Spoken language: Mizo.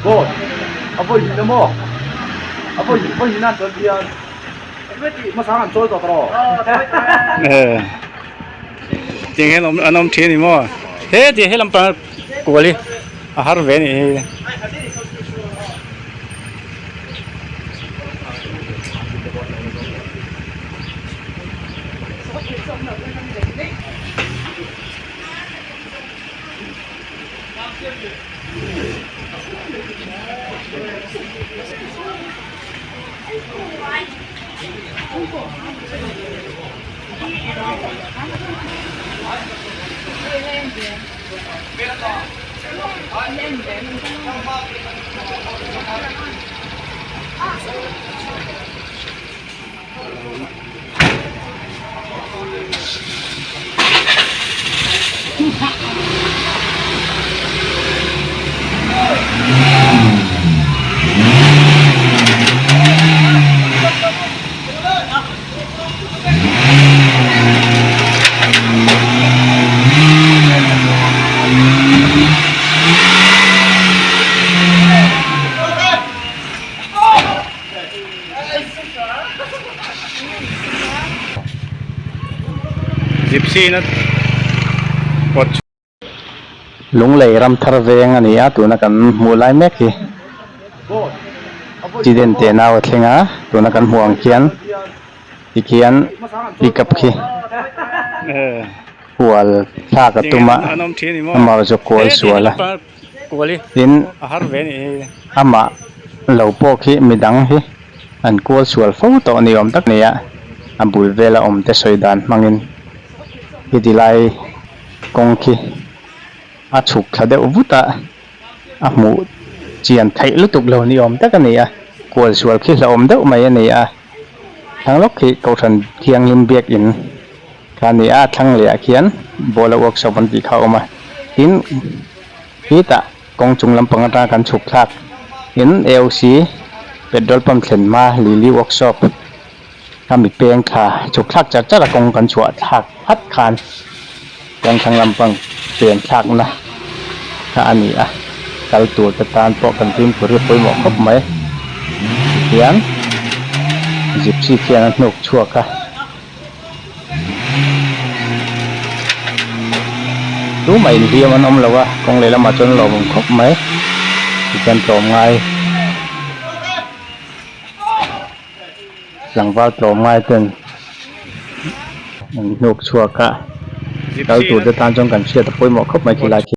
Boss, a vawi hnih na maw? A vawi hnih vawi hnih nan chuan hian engmah tih hmasa an chawi tawh tawh Eh. Tiang hian awm an awm thin a ni maw? He ti he lampang kual hi a har ve a nih hi. Gypsy na kawt Lunglei ram thar veng a ni a tuna kan hmuh lai mek hi accident teh nau a thleng a tuna kan hmuh ang khian tikhian pickup khi hual thlak a tum a amah chu kual sual a tin amah lo pawh khi midang hi an kual sual fo tawh ni awm tak a ni a a bul vela awm te sawi dan hmangin heti lai kawng khi a chhuk thla deuh vut a a hmuh chian theih lutuk lo ni awm tak a ni a kual sual khi hlauhawm deuh mai a ni a thlang lawk khi kohhran thianghlim biakin kha a ni a thlang leh ah khian bola workshop an tih kha a awm a tin hetah kawng chung lampang atanga kan chhuk thlak in A_O_C petrol pump thlen hma lily workshop. A mi peng thla chhuk thlak char char a kawng kan chhuah thlak phat khan kawng thlang lampang pen thlakna kha a ni a, kal tur te tan pawh kan fimkhur hi a pawimawh khawp mai tihian gypsy khian a hnuk chhuak a. Tumah inhliam an awm lo a, kawng lehlamah chuan a lawmawm khawp mai tihian tlawm ngai. Tlangval tlawm ngai ten an hnuk chhuak a, kal tur te tan chuan kan hriat a pawimawh khawp mai khilai khi.